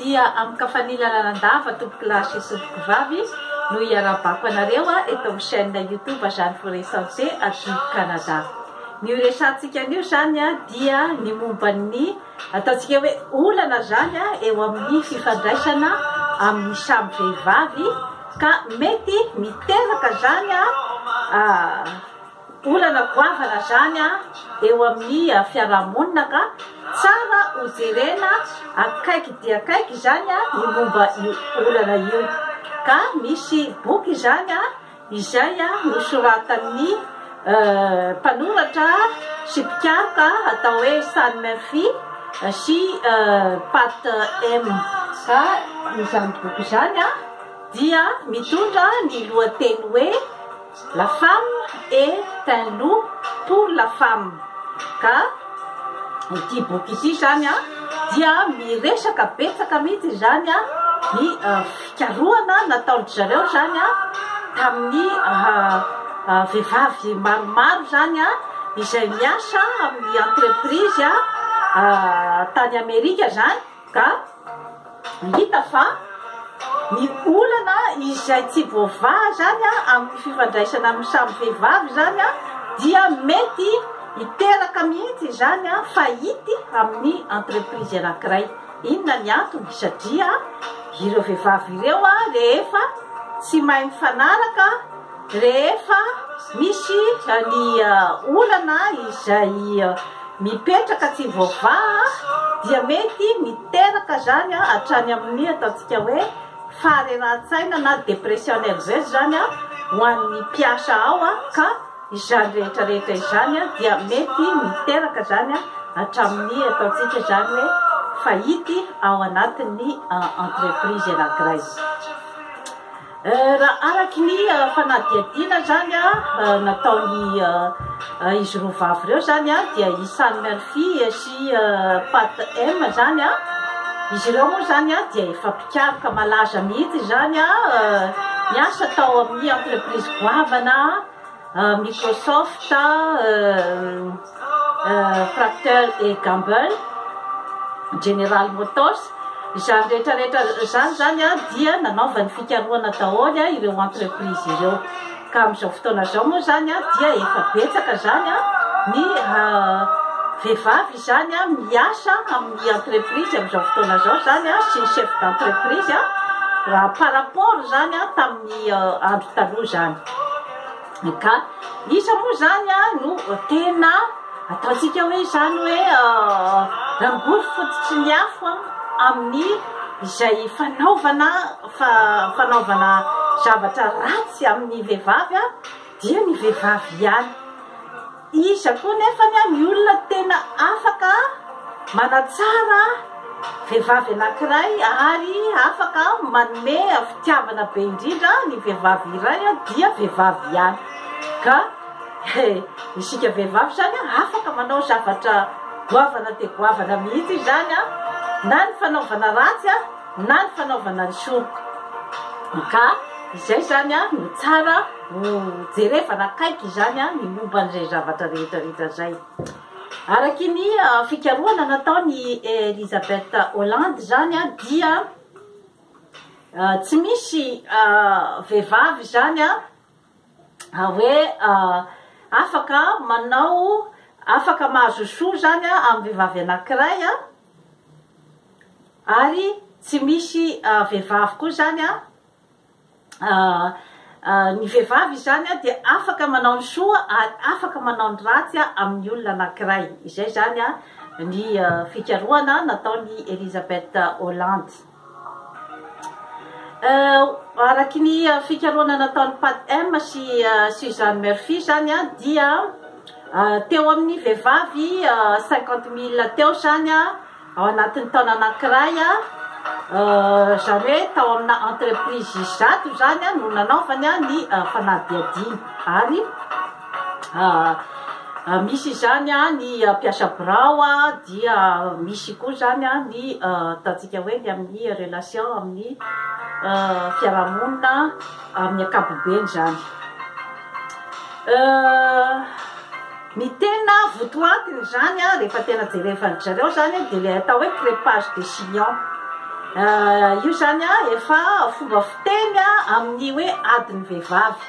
Dia amin-kafaliana lalandava tompokolahy sy tompokovavy no iarahabako anareo eto amin'ny chaîne youtube Jeanne Forêt Santé aty Canada. Ny ho resahantsika anio izany dia ny momba ny ataontsika hoe olana izany eo amin'ny fifandraisana amin'ny samy vehivavy ka mety miteraka izany Olana goavana izany eo amin'ny fiarahamonina ka tsara ho jerena akaiky dia akaiky izany ny momba io olana io. Ka misy boky izany izay nosoratan'ny mpanoratra sy mpikaroka atao hoe Stan Murphy sy Pat M. Ka izany boky izany dia mitondra ny lohateny hoe. La femme est un loup pour la femme ka ity boky ity izany an dia miresaka betsaka mihitsy izany an ny fikarohana nataon-dry zareo izany an tamin'ny vehivavy maromaro izany an izay miasa amin'ny entreprise tany Amerika izany Ka hita fa ny olana izay tsy voavaha izany amin'ny fifandraisana amin'ny samy vehivavy izany dia mety hiteraka mihitsy izany faillite amin'ny entreprise anankiray. Inona ny antony? Satria ireo vehivavy ireo rehefa tsy mahay mifanaraka, Rehefa misy ny olana izay mipetraka tsy voavaha dia mety miteraka izany hatrany amin'ny ataontsika hoe faharerahan-tsaina na dépression nerveuse izany ho an'ny mpiasa ao ka izany rehetra rehetra izany dia mety miteraka izany hatramin'ny ataontsika izany hoe faillite ao anatin'ny entreprise anankiray. Raha araky ny fanadihadiana izany nataon'i izy roa vavy ireo izany dia i San Murphy sy Pat M izany, izy ireo moa izany dia efa mpikaroka malaza mihitsy izany, niasa tao amin'ny entreprise goavana Microsoft, Procter et Gamble, General Motors, izany rehetra rehetra izany izany dia nanaovany fikarohana daholo ireo entreprise ireo. Ka amin'izao fotoana izao moa izany dia efa betsaka izany ny vehivavy izany miasa amin'ny entreprise amin'izao fotoana izao izany sy ny chef d'entreprise raha par rapport izany tamin'ny andro taloha izany. Ka iza moa izany no tena ataontsika hoe izany hoe rangory fototry ny afo amin'ny izay fanaovana fanaovana zavatra ratsy amin'ny vehivavy dia ny vehivavy ihany. Iza koa nefany ny olona tena afaka manatsara vehivavy anankiray ary afaka manome fitiavana be indrindra ny vehivavy iray dia vehivavy ihany. Ka isika vehivavy izany afaka manao zavatra goavana dia goavana mihitsy izany na ny fanaovana ratsy na ny fanaovana ny soa. Ka izay izany no tsara ho jerevana akaiky izany ny momba an'izay zavatra rehetra rehetra izay. Araky ny fikarohana nataon'i Elizabeth Holland izany dia tsy misy vehivavy izany hoe afaka manao, afaka mahazo soa izany amin'ny vehivavy anankiray ary tsy misy vehivavy koa izany Ny vehivavy izany dia afaka manao ny soa ary afaka manao ny ratsy amin'ny olona anankiray. Izay izany ny fikarohana nataon'i Elizabeth Holland. Araky ny fikarohana nataon'i Pat M sy Suzanne Murphy izany dia teo amin'ny vehivavy 50 000 teo izany Ao anatin'ny taona anankiray, izany hoe tao amina entreprise 100 izany no nanaovany ny fanadihadiana ary misy izany ny mpiasa birao dia misy koa izany ny ataontsika hoe ny amin'ny relation amin'ny fiarahamonina amin'ny ankapobeny izany. Ny tena votoatiny izany rehefa tena jerevan-dry zareo izany dia ilay atao hoe crépage de chignon. Io izany efa fomba fiteny amin'ny hoe adin'ny vehivavy.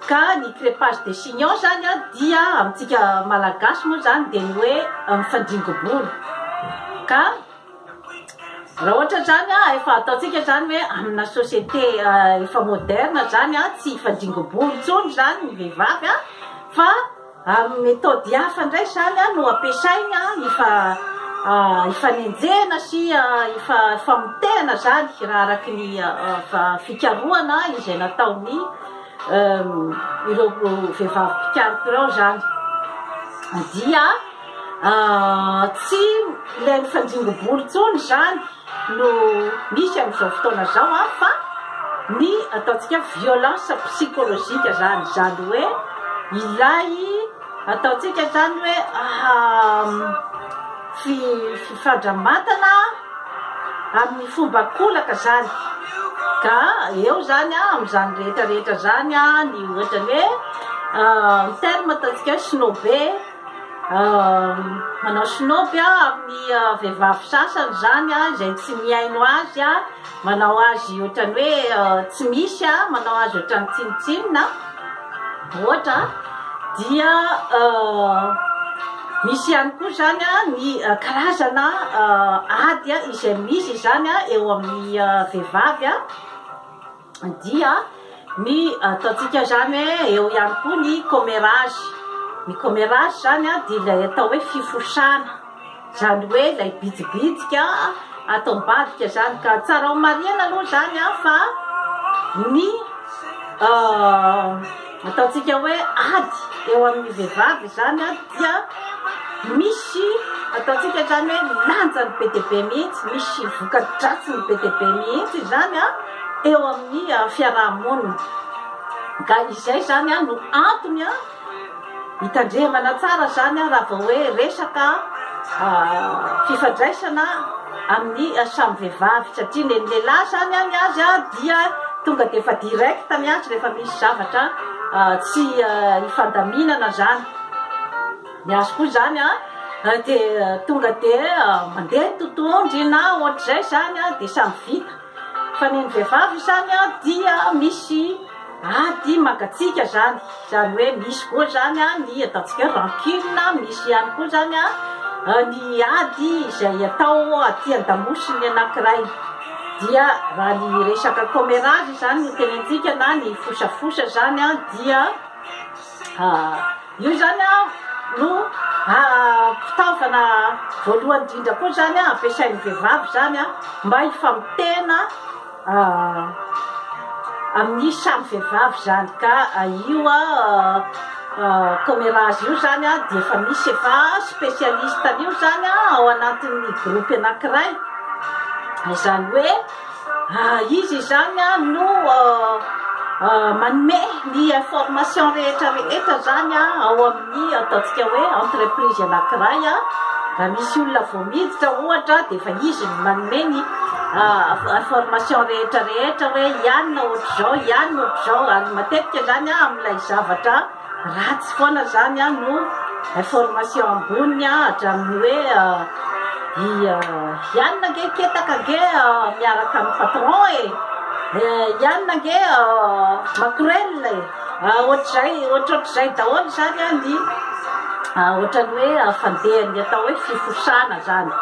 Ka ny crépage de chignon izany dia amintsika malagasy moa izany dia ny hoe mifandringo-bolo. Ka raha ohatra izany efa ataontsika izany hoe amina société efa moderne izany tsy hifandringo-bolo intsony izany ny vehivavy fa Amin'ny méthode hafa indray izany no ampiasaina hifanenjehana sy hifamotehana izany raha araka ny fikarohana izay nataon'ny ireo vehivavy mpikaroka ireo izany dia tsy ilay mifandringo-bolo intsony izany no misy amin'izao fotoana izao an, fa ny ataontsika violence psychologique izany, izany hoe ilay ataontsika izany hoe fifandramatana amin'ny fomba ankolaka izany, ka eo izany an, amin'izany rehetra rehetra izany an, ny ohatran'ny hoe terme ataontsika hoe snobe, Manao snob amin'ny vehivavy sasany izany izay tsy mihaino azy, manao azy ohatran'ny hoe tsy misy, manao azy ohatran'ny tsinontsinona ohatra, dia misy ihany koa izany ny karazana ady izay misy izany eo amin'ny vehivavy. Dia ny ataontsika izany hoe eo ihany koa ny comérage. Ny comérage izany dia ilay atao hoe fifosana, izany hoe ilay bitsibitsika ato ambadika izany. Ka tsara ho marihana aloha izany fa ny ataontsika hoe ady eo amin'ny vehivavy izany dia misy ataontsika izany hoe lanjany be dia be mihitsy, misy voka-dratsiny be dia be mihitsy izany eo amin'ny fiaraha-monina. Ka izay izany no antony hitandremana tsara izany raha vao hoe resaka fifandraisana amin'ny samy vehivavy satria ny lehilahy izany ny azy dia tonga dia efa direct ny azy rehefa misy zavatra tsy ifandaminana izany. Ny azy koa izany dia tonga dia mandeha ny totohondry na ohatr'izay izany dia samy vita. Fa ny an'ny vehivavy izany dia misy ady mangatsiaka izany, izany hoe misy koa izany ny ataontsika hoe rancune, misy ihany koa izany ny ady izay atao aty an-damosin'ny anankiray. Dia raha ny resaka comérage izany no tenentsika na ny fosafosa izany dia Io izany no fitaovana voalohany indrindra koa izany ampiasain'ny vehivavy izany mba hifamotehana amin'ny samy vehivavy izany. Ka io comérage io izany dia efa misy efa spécialiste an'io izany ao anatin'ny groupe anankiray. Izany hoe Izy izany no manome ny information rehetra rehetra izany ao amin'ny ataontsika hoe entreprise anankiray. Raha misy olona vao miditra ohatra dia efa izy no manome ny information rehetra rehetra hoe i anona ohatr'izao, i anona ohatr'izao. Ary matetika izany amin'ilay zavatra Ratsy foana zany an no information amboniny an hatramin'ny hoe i i anona ange ketaka ange miaraka amin'ny patron e, i anona ange makorel e, ohatr'izay ohatrohatr'izay daholo zany an ny ohatran'ny hoe fandehan'ny atao hoe fifosana zany.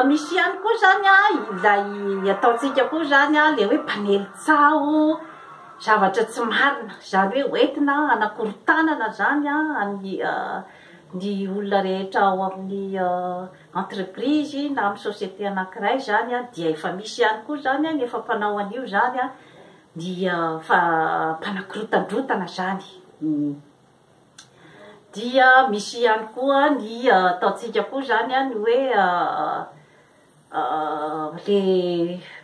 Misy ihany koa zany an ilay ataontsika koa zany an ilay hoe mpanely tsaho. Zavatra tsy marina, izany hoe hoentina hanakorontanana izany ny ny olona rehetra ao amin'ny entreprise na amin'ny société anankiray izany dia efa misy ihany koa izany ny efa mpanao an'io izany ny mpanakorontandrotana izany. Dia misy ihany koa ny ataontsika koa izany ny hoe Le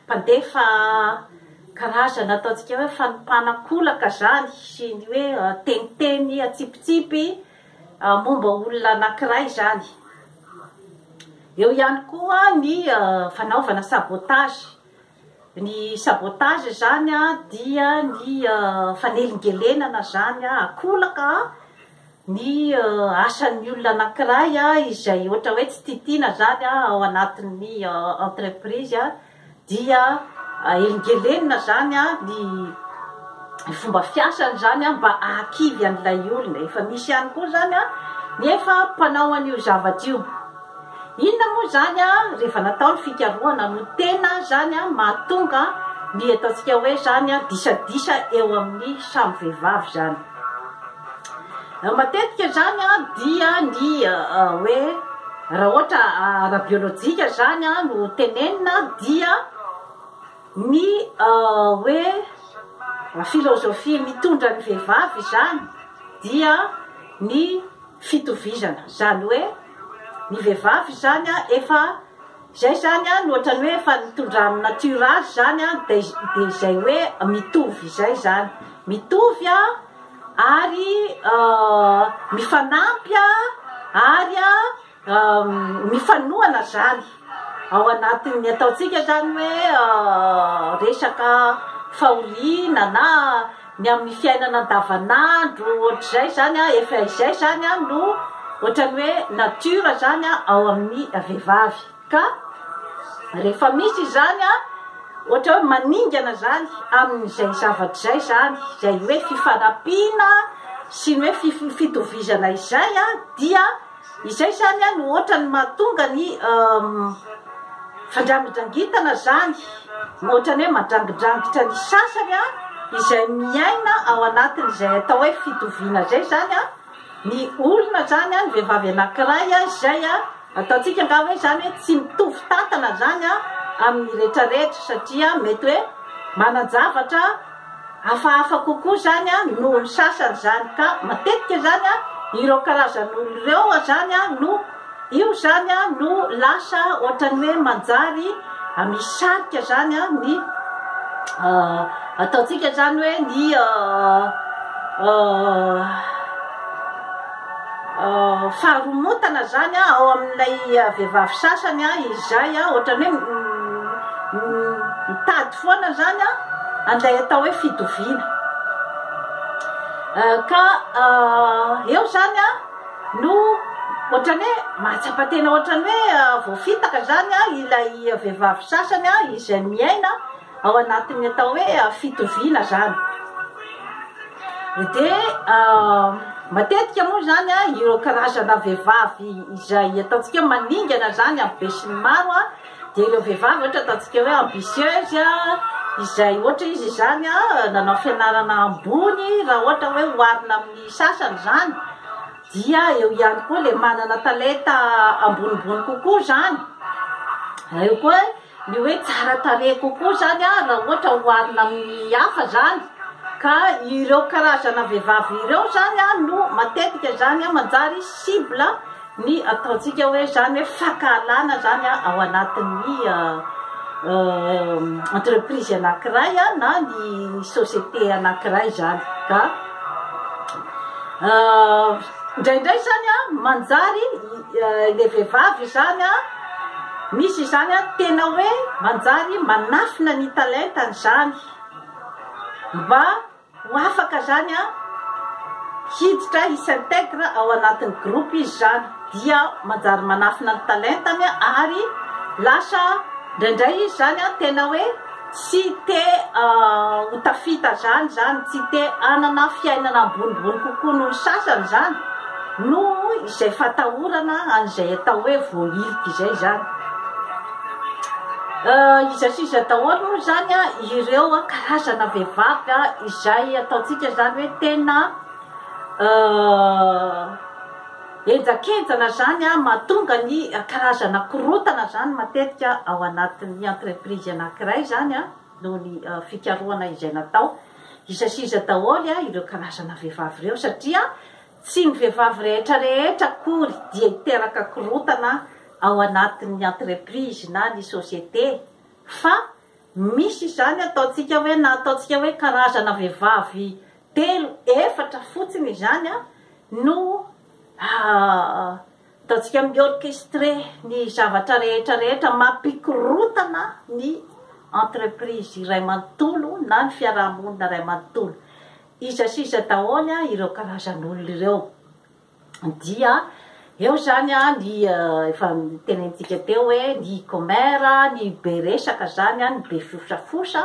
mpandefa karazana ataontsika hoe fanompana kolaka zany sy ny hoe teniteny atsipitsipy momba olona anankiray zany. Eo ihany koa ny fanaovana sabotage. Ny sabotage zany dia ny fanelingelenana zany akolaka. ny asan'ny olona anankiray izay ohatra hoe tsy tiatiana izany ao anatin'ny entreprise dia elingelenina izany ny fomba fiasany izany mba hahakivy an'ilay olona. Efa misy ihany koa izany ny efa mpanao an'io zavatra io. Inona moa izany rehefa natao ny fikarohana no tena izany mahatonga ny ataontsika hoe izany disadisa eo amin'ny samy vehivavy izany? Matetika izany dia ny hoe raha ohatra ara-biolojika izany no tenenina dia ny hoe filozofia mitondra ny vehivavy izany dia ny fitovizana, izany hoe ny vehivavy izany efa izay izany no ohatran'ny hoe efa nitondran'ny natiora azy izany dia dia izay hoe mitovy izay izany, mitovy ary mifanampy ary Mifanohana izany ao anatin'ny ataontsika izany hoe resaka fahoriana na ny amin'ny fiainana andavanandro ohatr'izay izany an, efa izay izany an no ohatran'ny hoe nature izany ao amin'ny vehivavy. Ka rehefa misy izany an, ohatra hoe maningana izany amin'izay zavatra izay izany, izay hoe fifanampiana sy ny hoe fitovizana izay an, dia Izay izany no ohatran'ny mahatonga ny fandrangidrangitan izany, ohatran'ny hoe mandrangidrangitra ny sasany izay miaina ao anatin'izay atao hoe fitoviana izay izany ny olona izany, ny vehivavy anankiray izay ataontsika angaha hoe izany hoe tsy mitovy tantana izany amin'ny rehetrarehetra satria mety hoe manan-javatra Hafahafa kokoa izany noho ny sasany izany ka matetika izany ireo karazan'olo ireo izany no io izany no lasa ohatran'ny hoe manjary misarika izany ny ataontsika izany hoe ny Faharomotana izany ao amin'ilay vehivavy sasany izay ohatran'ny hoe mitady foana izany an'ilay atao hoe fitoviana. Ka eo izany no ohatran'ny hoe mahatsapa tena ohatran'ny hoe voafitaka izany ilay vehivavy sasany izay miaina Ao anatin'ny atao hoe fitoviana izany. Dia matetika moa izany ireo karazana vehivavy izay ataontsika hoe maningana izany amin'ny besinimaro dia ireo vehivavy ohatra ataontsika hoe ambitieuse izay ohatra izy izany nanao fianarana ambony raha ohatra hoe oharina amin'ny sasany izany dia eo ihany koa ilay manana talenta ambonimbony kokoa izany. Eo koa Ny hoe tsara tarehy kokoa izany raha ohatra oharina amin'ny hafa izany, ka ireo karazana vehivavy ireo izany no matetika izany manjary cible ny ataontsika hoe izany hoe fankahalana izany ao anatin'ny entreprise anankiray na ny société anankiray izany ka indraindray izany manjary ilay vehivavy izany Misy izany an, tena hoe manjary manafina ny talentany izany mba ho afaka izany an hiditra hi-s'intègre ao anatin'ny groupe izy izany dia manjary manafina ny talentany ary lasa indraindray izy izany an tena hoe tsy te ho tafita izany izany, tsy te hanana fiainana ambonimbony kokoa noho ny sasany izany, noho izay fatahorana an'izay atao hoe voahilika izay izany. Iza sy iza daholo moa izany ireo karazana vehivavy izay ataontsika izany hoe tena Henjakenjana izany mahatonga ny karazana korontana izany matetika ao anatin'ny entreprise anankiray izany noho ny fikarohana izay natao. Iza sy iza daholo ireo karazana vehivavy ireo satria tsy ny vehivavy rehetra rehetra akory dia hiteraka korontana ao anatin'ny entreprise na ny société fa misy izany ataontsika hoe na ataontsika hoe karazana vehivavy telo efatra fotsiny izany no ataontsika mi-orchestrer ny zavatra rehetra rehetra mampikorontana ny entreprise iray manontolo na ny fiaraha-monina iray manontolo. Iza sy iza daholo ireo karazan'olona ireo. Dia eo izany ny efa notenenintsika teo hoe ny commère, ny be resaka izany, ny be fosafosa.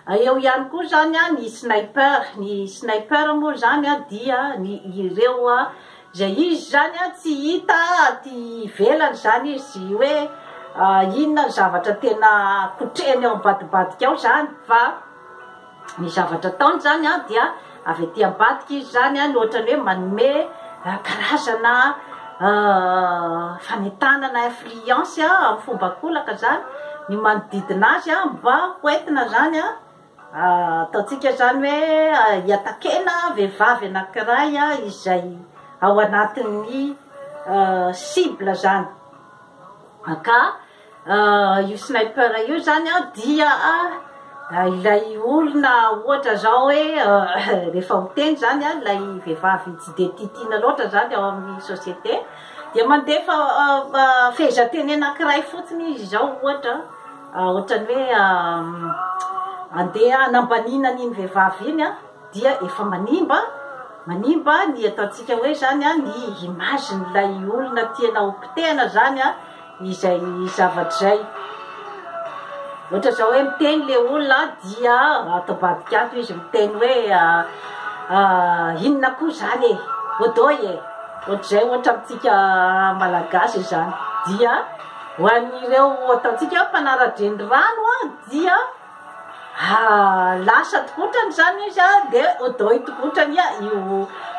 Eo ihany koa izany ny sniper, ny sniper moa izany dia ny ireo izay izy izany tsy hita aty ivelany izany izy hoe inona ny zavatra tena kotrehiny ao ambadibadika ao izany fa ny zavatra ataony izany dia avy aty ambadika izy izany no ohatran'ny hoe manome karazana fanentanana influence amin'ny fomba ankolaka izany ny manodidina azy mba ho entina izany ataontsika izany hoe hiatakena vehivavy anankiray izay ao anatin'ny cible izany ka Io sniper io zany an dia ilay olona ohatra zao hoe rehefa miteny zany an ilay vehivavy tsy dia tiatiana loatra zany ao amin'ny société dia mandefa fehezanteny anankiray fotsiny izy izao ohatra ohatran'ny hoe andeha hanambaniana an'iny vehivavy iny an dia efa manimba manimba ny ataontsika hoe zany an ny image-n'ilay olona tiana ho potehana zany an izay zavatra izay. Ohatra izao hoe miteny ilay olona dia ato ambadika ato izy miteny hoe inona koa izany e, odoi e, ohatr'izay ohatra amintsika malagasy izany. Dia ho an'ireo ataontsika hoe mpanara-drenirano dia lasa tokotrany izany izy dia odoi tokotrany io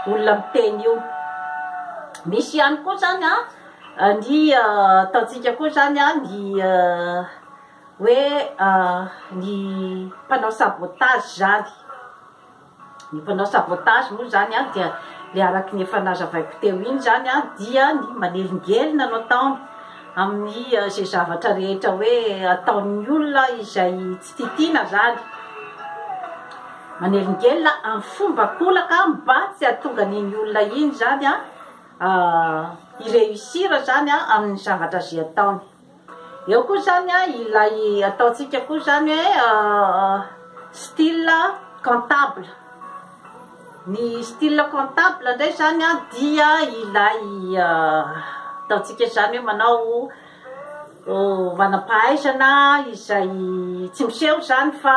olona miteny io. Misy ihany koa izany an. Ny ataontsika koa izany an, ny hoe ny mpanao sabotage izany, ny mpanao sabotage moa izany an dia ilay araka ny efa nazavaiko teo iny izany an, dia ny manelingelina no ataony amin'ny izay zavatra rehetra hoe ataon'ny olona izay tsy tiatiana izany, manelingelina amin'ny fomba ankolaka mba tsy hahatonga an'iny olona iny izany an. hi-réussir zany amin'ny zavatra izay ataony. Eo koa zany ilay ataontsika koa zany hoe style comptable. Ny style comptable indray zany dia ilay ataontsika zany hoe manao manam-pahaizana izay tsy miseho zany fa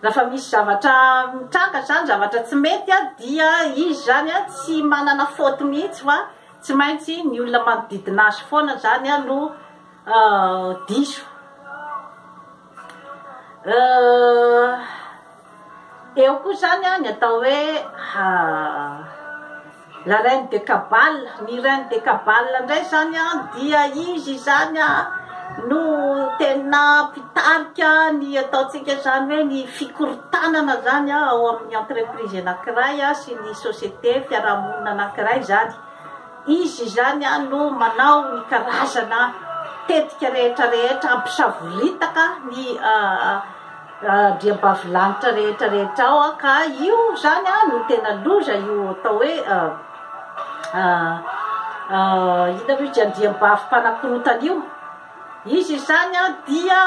Raha misy zavatra mitranga zany, zavatra tsy mety dia izy zany tsy manana faute mihitsy fa tsy maintsy ny olona manodidina azy foana zany no diso. Eo koa zany ny atao hoe La reine de cabale, ny reine de cabale indray izany an dia izy izany an no tena mpitarika ny ataontsika izany hoe ny fikorontanana izany an ao amin'ny entreprise anankiray an sy ny société fiarahamonina anankiray izany. Izy izany an no manao ny karazana tetika rehetra rehetra hampisavoritaka ny Andriambavilanitra rehetra rehetra ao an, ka io izany an no tena loza io atao hoe inona moa izy andriambavy mpanakorotana io, izy izany an dia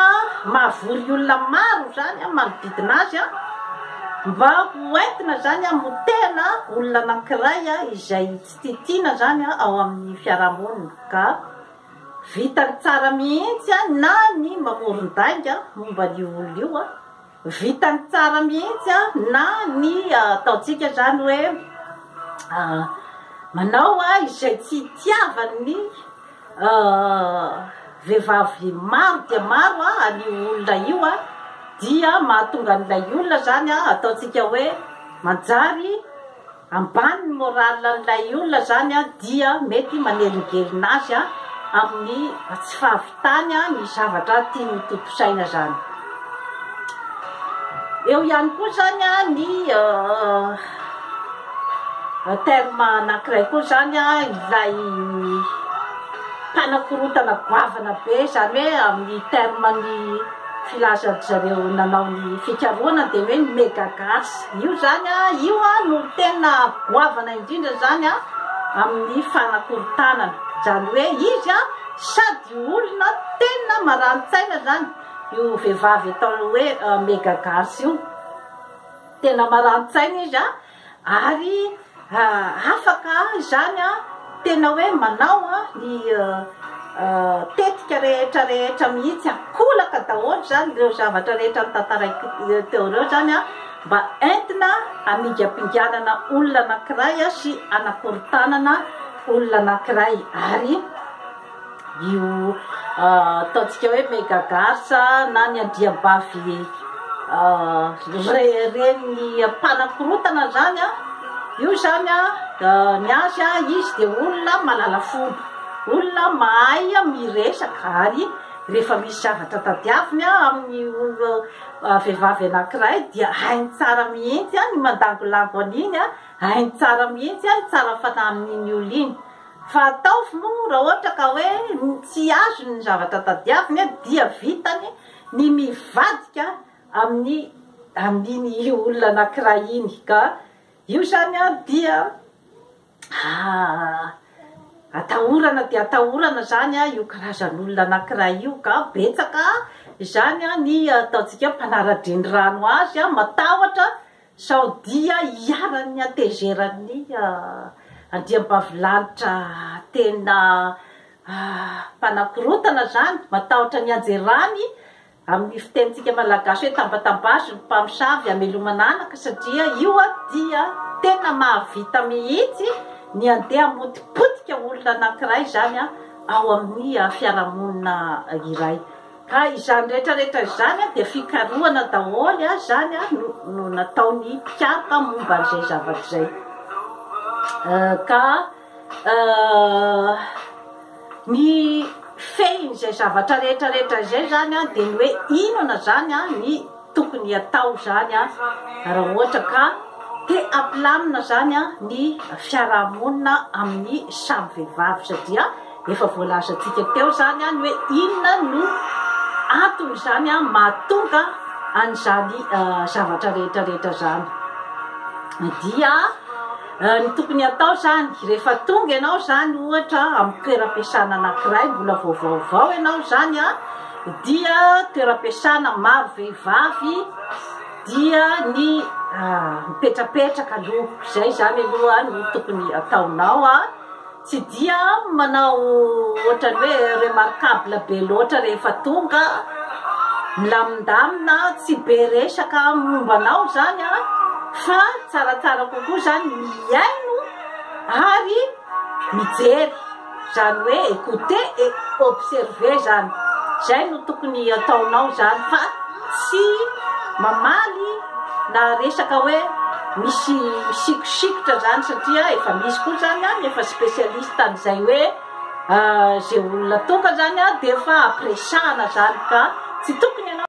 mahavory olona maro izany an manodidina azy an mba ho entina izany hamotehana olona anankiray izay tsy tiatiana izany ao amin'ny fiarahamonina ka Vitany tsara mihitsy na ny mamoron-dainga momba an'io olona io, vitany tsara mihitsy na ny ataontsika izany hoe manao izay tsy itiavan'ny vehivavy maro dia maro an'io olona io dia mahatonga an'ilay olona izany ataontsika hoe manjary Ambany ny moral an'ilay olona zany dia mety manelingelina azy amin'ny tsy fahavitany ny zavatra tiany ho tontosaina zany. Eo ihany koa zany ny terme anankiray koa zany ilay mpanakorontana goavana be zany hoe amin'ny terme ny filazan-dry zareo nanao ny fikarohana dia hoe ny mega garce. Io izany an, io an no tena goavana indrindra izany an amin'ny fanakorontanana. Izany hoe izy an sady olona tena marani-tsaina izany io vehivavy atao hoe mega garce io. Tena marani-tsaina izy an ary. Afaka izany tena hoe manao ny tetika rehetra rehetra mihitsy, ankolaka daholo izany ireo zavatra rehetra notantaraiko teo ireo izany mba entina hamingampinganana olona anankiray sy hanakorontanana olona anankiray ary io ataontsika hoe mega garce na ny andriambavy ren'ny mpanakorontana izany an, io izany an, ny azy an, izy dia olona mahalala fomba, olona mahay miresaka ary rehefa misy zavatra tadiaviny amin'ny olona vehivavy anankiray dia hainy tsara mihitsy ny mandangolango an'iny an, hainy tsara mihitsy ny tsara fanahy amin'iny olona iny. Fa ataovy moa raha ohatra ka hoe tsy azony ny zavatra tadiaviny dia vitany ny mivadika amin'ny amin'iny olona anankiray iny ka io izany an dia atahorana dia atahorana izany an io karazan'olona anankiray io ka betsaka izany an ny ataontsika hoe mpanara-drenirano azy an matahotra Sao dia iharan'ny hatezeran'ny andriambavilanitra tena mpanakorontana izany, matahotra ny hianjerany amin'ny fitenintsika malagasy hoe tambatambazo ny mpamosavy hamelomana anaka satria io dia tena mahavita mihitsy ny handeha hamotipotika olona anankiray izany ao amin'ny fiarahamonina iray. Ka izany rehetra rehetra izany dia fikarohana daholo izany no nataon'ny mpikaroka momba an'izay zavatra izay. Ka ny fehin'izay zavatra rehetra rehetra izay izany dia ny hoe inona izany ny tokony hatao izany raha ohatra ka te hampilamina izany ny fiarahamonina amin'ny samy vehivavy satria Efa voalazantsika teo izany ny hoe inona no antony izany mahatonga an'izany zavatra rehetra rehetra izany. Dia ny tokony hatao izany, rehefa tonga ianao izany ohatra amin'ny toeram-piasana anankiray, mbola vao vaovao ianao izany, dia toeram-piasana maro vehivavy, dia ny mipetrapetraka aloha, izay izany aloha no tokony hataonao. Tsy dia manao ohatran'ny hoe remarquable be loatra rehefa tonga, milamindamina, tsy be resaka momba anao izany an, fa tsaratsara kokoa izany mihaino ary mijery, izany hoe écouter et observer izany, izay no tokony ataonao izany fa tsy mamaly na resaka hoe misy misikosikotra zany satria efa misy koa zany an efa spécialiste an'izay hoe ze olona tonga zany an dia efa ampiresahana zany ka tsy tokony ianao.